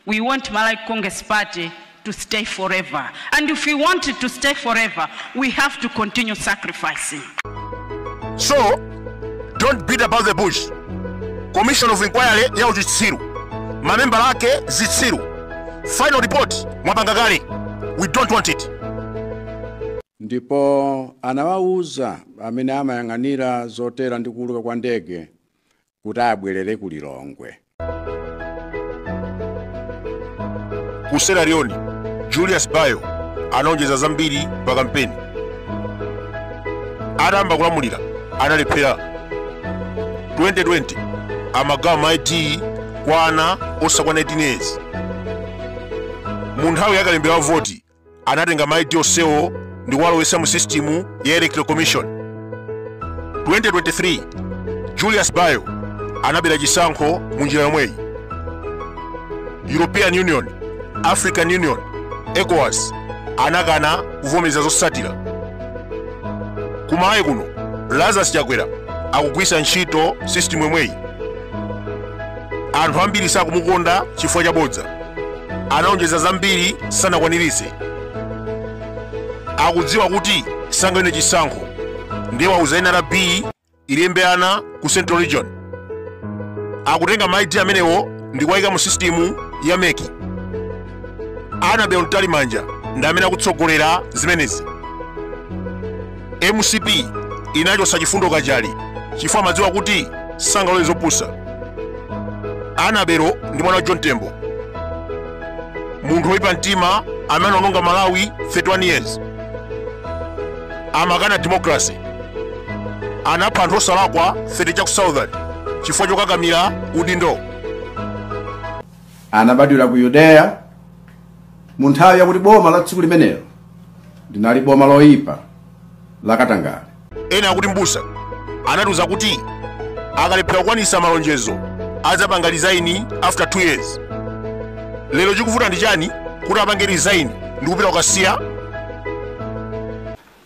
We want Malawi Congress Party to stay forever. And if we want it to stay forever, we have to continue sacrificing. So don't beat about the bush. Commission of inquiry ya uchitsiru, mamembala ake zitsiru. Final report mwapanga kale, we don't want it. Ndipo anawauza amene amayang'anira zotera ndi kuuluka kwa ndege kuti abwerere ku Lilongwe. Ku Sierra Leone, Julius Bio anaonjeza zambiri pa kampeni. Atayamba kulamulira analephera. 2020 amagawa ma ID kwa ana osakwana 18 years. Mu nthawi ya kalembera wa voti anatenga ma ID onsewo ndi kuwalowetsa mu system ya Electoral Commission. 2023 Julius Bio anabera chisankho mu njira yomweyi. European Union, African Union, ECOWAS anakana kuvomereza zotsatira. Kumalawi kuno Lazarus Chakwera akugwiritsa ntchito system yomweyi. Anthu ambiri sakumukonda chifukwa cha bodza. Anaonjeza zambiri sanakwaniritse. Akudziwa kuti sangawine chisankho, ndiye wauza NRB ilembe ana ku Central Region. Akutenga ma ID amenewo ndi kuwayika mu system ya MEC. Annabel Mtalimanja ndi amene akutsogolera zimenezi. MCP inachotsa Chifundo Kachali chifukwa amadziwa kuti sangalole zopusa. Annabel ndi mwana wa John Tembo, munthu woyipa mtima amene anaononga Malawi 31 years. Amakana democracy, anapha anthu osalakwa 30 cha ku Southern chifukwa chokakamira udindo. Anabadwira ku Yudeya mu nthawi yakuti boma la tsiku limenelo linali boma loyipa lakatangale. Ena akuti mbusa anatiuza kuti akalephera kukwanitsa malonjezo adzapanga resign after 2 years. Lero chikuvuta ndi chani kuti apange resign ndi kupita kukasiya?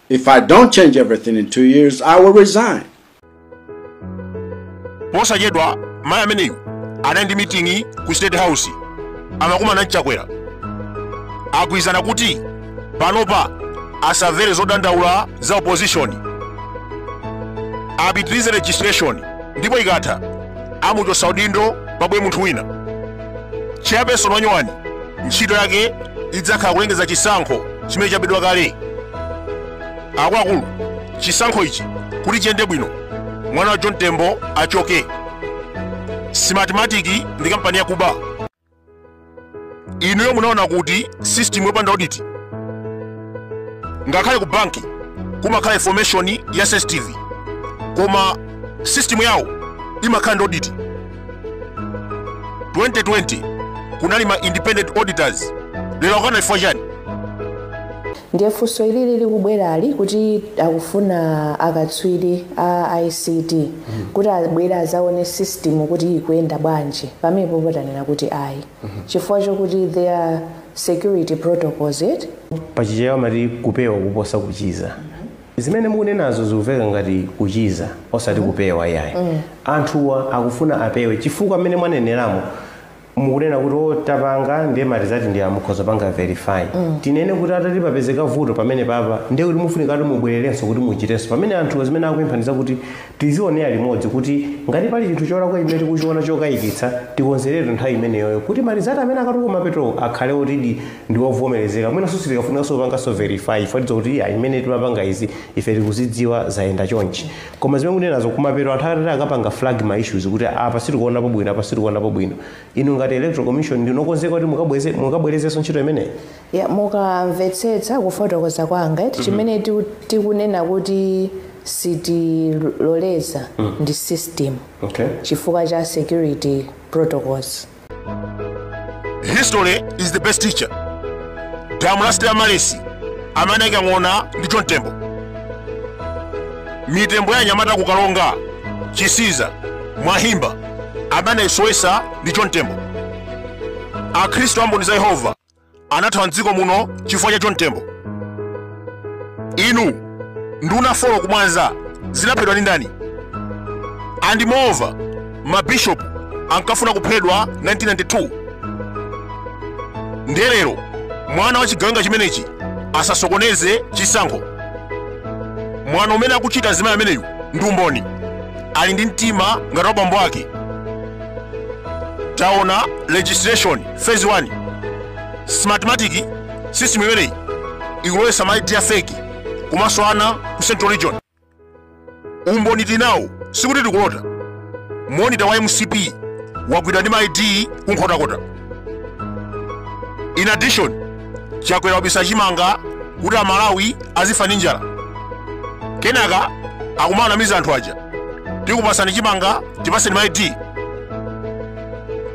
If I don't change everything in 2 years, I will resign. Posachedwa mayi ameneyu anali ndi meeting ku State House, amakumana ndi Chakwera. Agwirizana kuti panopa asamvere zodandaula za opposition, apitirize registration, ndipo ikatha amuchotsa udindo pabwe munthu wina. Chairperson wanyowani ntchito yake idzakhala kulengeza chisankho chimene chabedwa kale. Akuluakulu, chisankho ichi kuti chiyende bwino, mwana wa John Tembo achoke. Smartmatic ndi kampani yakuba. Inuyo munaona kuti system yopanda audit, ngakhale ku banki kumakhala information ya sensitive, koma system yawo imakhala ndi audit. 2020 kunali ma independent auditors, lero akana chifukwa chani? Ndiye funso ilili likubwerali kuti akufuna akatswiri a ICT kuti abwere azaone system kuti ikuyenda bwanji. Pamenepo potanena kuti ayi, chifukwa chokuti there are security protocols it. Pachichewa amati kupewa kuposa kuchiza. Zimene mukunenazo zikuveka ngati kuchiza osati kupewa iyayi. Anthuwa akufuna apewe chifukwa amene mwaneneramo mukunena kuti otapanga ndiye matizati ndi amukhoza panga verify. Tinene kuti atati papezeka vuto pamene papa ndiye kuti mufunika kuti mubwererenso kuti muchitenso. Pamene anthu zimene akupempha kuti tizionera limodzi kuti ngati pali chinthu cholakwa chimene tikuchiona chokayikitsa tikonzeretu nthawi imeneyoyo kuti malizati amene akatuluka mapeto akhale otidi ndi ovomerezeka. Mwinanso sitikafunikanso kupanganso verify ifatizo kuti iya imene timapanga izi ife tikuzidziwa zayenda chonchi. Koma zimene mukunenazo kumapeto anthu atati akapanga flag ma issues kuti apa sitikuonapo bwino, apa sitikuonapo bwino. Inu ngati Electoral Commission ndinokonzeka kuti mukabwerezenso ntchito imeneyi? Ya, mukamvetsetsa kufotokoza kwanga chimene tikunena kuti sitiloleza ndi system. Chifukwa cha security protocols. History is the best teacher. Damu la Stella Maris amene akang'ona ndi John Tembo. Mitembo ya anyamata kukalonga Chisiza Mwahimba amene ayisowesa ndi John Tembo. Akhristu a Mboni za Yehova anathawa mdziko muno chifukwa cha John Tembo. Inu nduna folo kumwanza zinaphedwa ndi ndani? And moreover, mabishop ankafuna kuphedwa 1992. Ndiye lero mwana wa chigawenga chimenechi asasokoneze chisankho. Mwana umene akuchita zimayi ameneyu ndi umboni, ali ndi mtima ngati wa bambo ake. Taona registration phase 1, Smartmatic system imeneyi ikulowesa ma ID a fake komanso ana ku Central Region. Umboni tinawo, sikuti tikulota. Monitor wa MCP wagwidwa ndi ma ID kuNkhotakota. In addition, Chakwera wabisa chimanga kuti Amalawi azifa ndi njala. Kenaka akumanamiza anthu aja, "Tikupasani chimanga, tipaseni ma ID."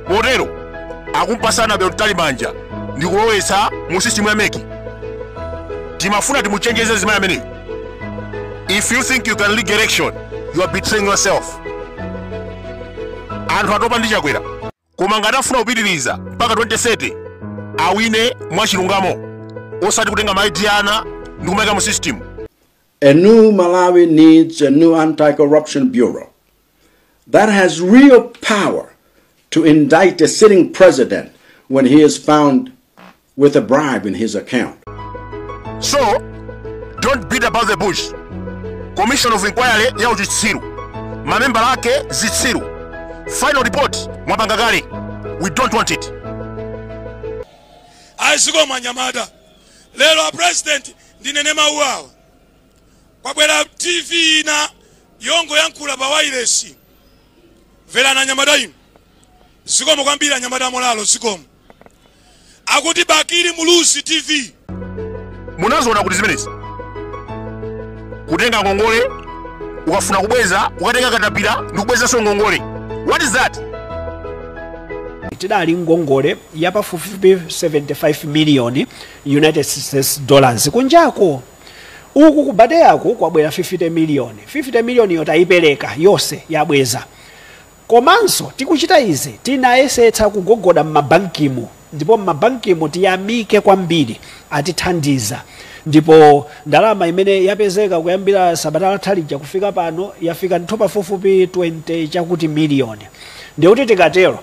Potero akumpasana Annabel Mtalimanja ndi kulowetsa mu system ya MEC. Timafuna timuchenjeze zimayi ameneyo: if you think you can rig election, you are betraying yourself. Anthu atopa ndi Chakwera, koma ngati afuna kupitiriza mpaka 2030, awine mwachilungamo, osati kutenga ma ID ana ndi kumayika mu system. A new Malawi needs a new anti corruption bureau that has real power to indict a sitting president when he is found with a bribe in his account. So don't beat about the bush. Commission of inquiry ya uchitsiru, mamembala ake zitsiru, final report mwapanga kale, we don't want it. Aziko anyamata, lero a President, ndinene mawu awa. Kwabwera TV ina yongoyankhula pa wailesi. Mverani anyamata inu. Zikomo kwambiri anyamata molalo, zikomo. Akuti Bakili Muluzi TV. Munazoona kuti zimenezi, kutenga ngongole, ukafuna kubweza ukatenga katapira ndi kubwezanso ngongole, what is that? Tidali ngongole yapafupifupi 75 million United States dollars kunjako. Uku ku BADEAku kwabwera 50 million. 50 million yo tayipereka yonse, yabweza. Komanso tikuchita izi, tinayesetsa kugogoda m'mabankimu, ndipo m'mabankimu tiyamike kwambiri, atithandiza. Ndipo ndalama imene yapezeka kuyambira sabata latha kufika pano yafika ndithu pafupifupi 20 chakuti miliyoni. Ndikuti tikatero,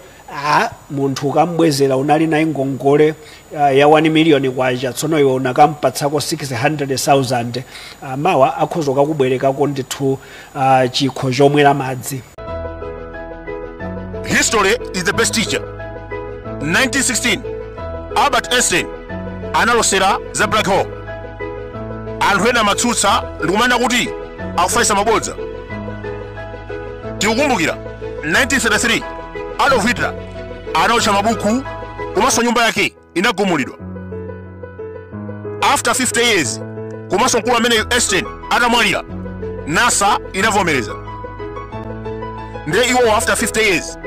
munthu ukambwezera, unali naye ngongole ya 1 miliyoni kwacha, tsono iwe unakampatsako 600,000, mawa akhoza kukubwerekako ndithu chikho chomwera madzi. History is the best teacher. 1916, Albert Einstein analosera za black hole. Anthu ena amatsutsa ndikumanena kuti akufalitsa mabodza. Tikukumbukira 1933, Adolf Hitler anaotcha mabuku komanso nyumba yake inagumulidwa. After 50 years, komanso mkulu amene Einstein atamwalira, NASA inavomereza. Ndiye iwo after 50 years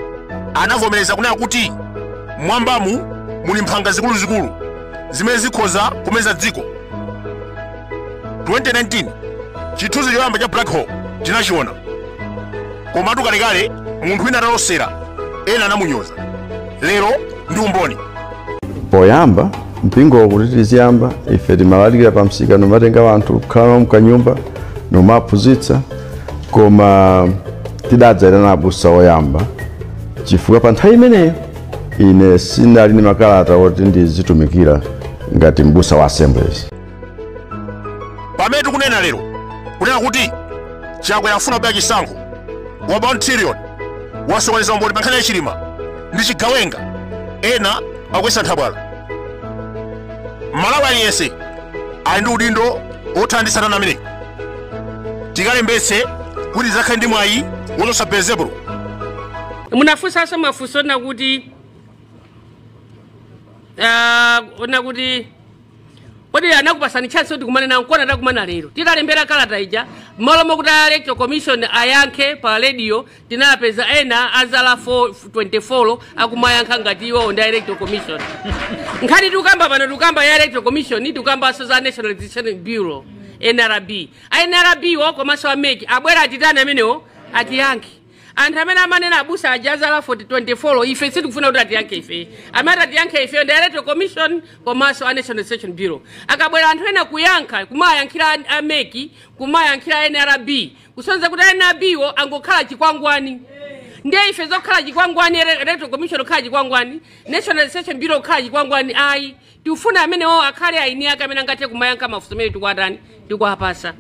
anavomereza kunena kuti mwambamu muli mphanga zikuluzikulu zimene zikhoza kumeza dziko. 2019, chithunzi choyamba cha black hole tinachiona. Komatu kalekale munthu wina atalosera, ena anamunyoza. Lero ndi umboni. Poyamba mpingo kuti tiziyamba, ife timalalikira pa msika, nomatenga anthu kukhala nawo mkanyumba nomaphunzitsa. Koma tidadzayitana abusa oyamba, chifukwa pa nthawi imeneyo ine sindinali ndi makalata oti ndizitumikira ngati mbusa wa Assemblies. Pamene tikunena lero kunena kuti Chakwera afuna kubera chisankho, waba 1 trillion, wasokoneza umboni pa nkhani ya Chilima ndi chigawenga, ena akuyesa nthabwala. Malawi aliyense ali ndi udindo othandiza satana ameneyi. Tikalembetse kuti tizakhale ndi mwayi wochotsa Belzebulu. Munafunsanso mafunso nakuti nakuti kodi anakupasani chance kuti kumane nawo? Nkona takumana lero. Titalembera kalata ija, malo mokuti a Electoral Commission ayankhe pa radio, tinapeza ena azala 424 akumayankha ngati iwo ndi a Electoral Commission. Nkhani tikukamba pano, tikukamba ya Electoral Commission, tikukambanso za National Registration Bureau, NRB. A NRB wo komanso a MEC abwera, atitani amenewo, atiyankhe. Anthu amene amanena abusa aja azala 424, ife sitikufuna kuti atiyankhe ife. Amene atiyankhe ife ndi Electoral Commission komanso a National Registration Bureau. Akabwera anthu ena kuyankha, kumayankhira a MEC, kumayankhira NRB, kusonyeza kuti NRB wo angokhala chikwangwani. Ndiye ife zokhala chikwangwani, Electoral Commission kukhala chikwangwani, National Registration Bureau kukhala chikwangwani, ayi. Tikufuna amenewo akhale aini ake amene angathe kumayankha mafunso amene tikuatani, tikuapasa.